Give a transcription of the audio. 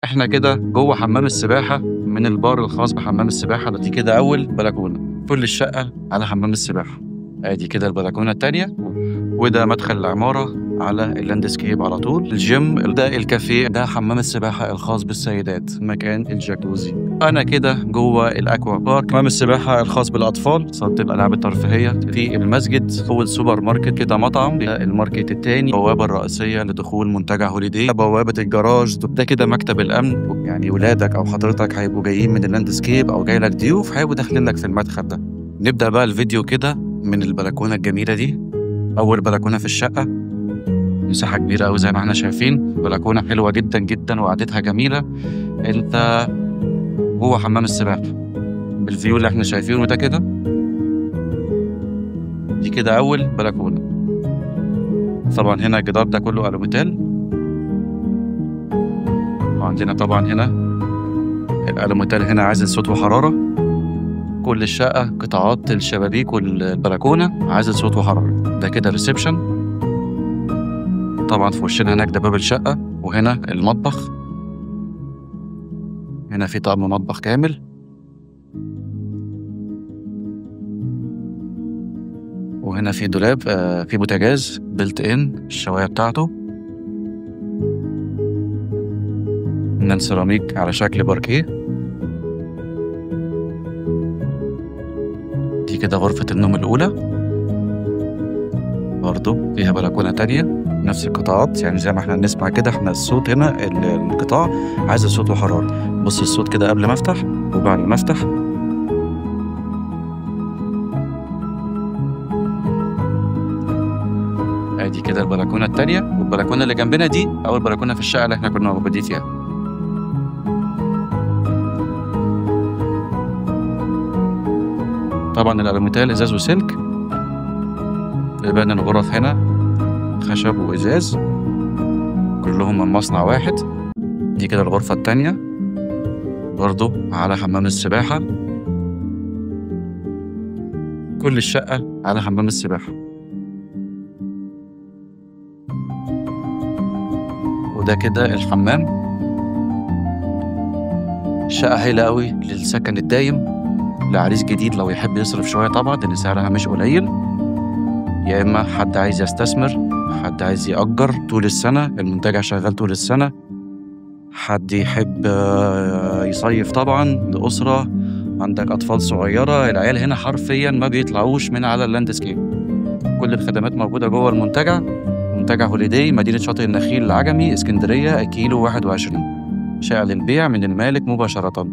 احنا كده جوه حمام السباحة من البار الخاص بحمام السباحة. دي كده اول بلكونة، كل الشقة على حمام السباحة. ادي كده البلكونه الثانية، وده مدخل العمارة على ال landscape على طول. الجيم ده، الكافيه ده، حمام السباحة الخاص بالسيدات، مكان الجاكوزي. انا كده جوه ال aqua park، حمام السباحة الخاص بالاطفال، صاله الالعاب الترفيهية، في المسجد، هو السوبر ماركت كده، مطعم ال market الثاني، البوابة الرئيسية لدخول منتجع هوليدي، بوابه الجراج. ده كده مكتب الامن، يعني ولادك او حضرتك هيبقوا جايين من ال landscape او جاي لك ضيوف هيبقوا داخلين لك في المدخل ده. نبدا بقى الفيديو كده من البلكونه الجميلة دي، اول بلكونة في الشقة، مساحة كبيرة قوي زي ما احنا شايفين، بلكونة حلوة جدا جدا وقعدتها جميلة. انت جوه حمام السباحة بال view اللي احنا شايفينه ده كده. دي كده اول بلكونة. طبعا هنا الجدار ده كله الوميتال، وعندنا طبعا هنا الالوميتال هنا عازل صوت وحرارة. كل الشقة قطاعات الشبابيك والبلكونه عازل صوت وحرارة. ده كده reception. طبعا في وشنا هناك ده باب الشقة، وهنا المطبخ، هنا في طقم مطبخ كامل، وهنا في دولاب، في بوتاجاز built in الشوايه بتاعته، هنا سيراميك على شكل باركيه. دي كده غرفة النوم الأولى، برضو فيها بلكونة تانية نفس القطاعات، يعني زي ما احنا بنسمع كده احنا الصوت هنا القطاع عايز صوت وحرارة. بص الصوت كده قبل ما افتح وبعد ما افتح. ادي كده البلكونة التانية، والبلكونة اللي جنبنا دي أول بلكونة في الشقة اللي احنا كنا موجودين فيها. طبعا الألوميتال إزاز وسلك، بيبان الغرف هنا خشب وإزاز كلهم من مصنع واحد. دي كده الغرفة التانية برضو على حمام السباحة، كل الشقة على حمام السباحة. وده كده الحمام. الشقة هايلة قوي للسكن الدايم، لعريس جديد لو يحب يصرف شوية طبعا لأن سعرها مش قليل، يا إما حد عايز يستثمر، حد عايز يأجر طول السنة، المنتجع شغال طول السنة، حد يحب يصيف طبعا لأسرة، عندك أطفال صغيرة. العيال هنا حرفيا ما بيطلعوش من على ال landscape، كل الخدمات موجودة جوه المنتجع. منتجع هوليداي، مدينة شاطئ النخيل العجمي، اسكندرية، كيلو 21. شقة للبيع من المالك مباشرة.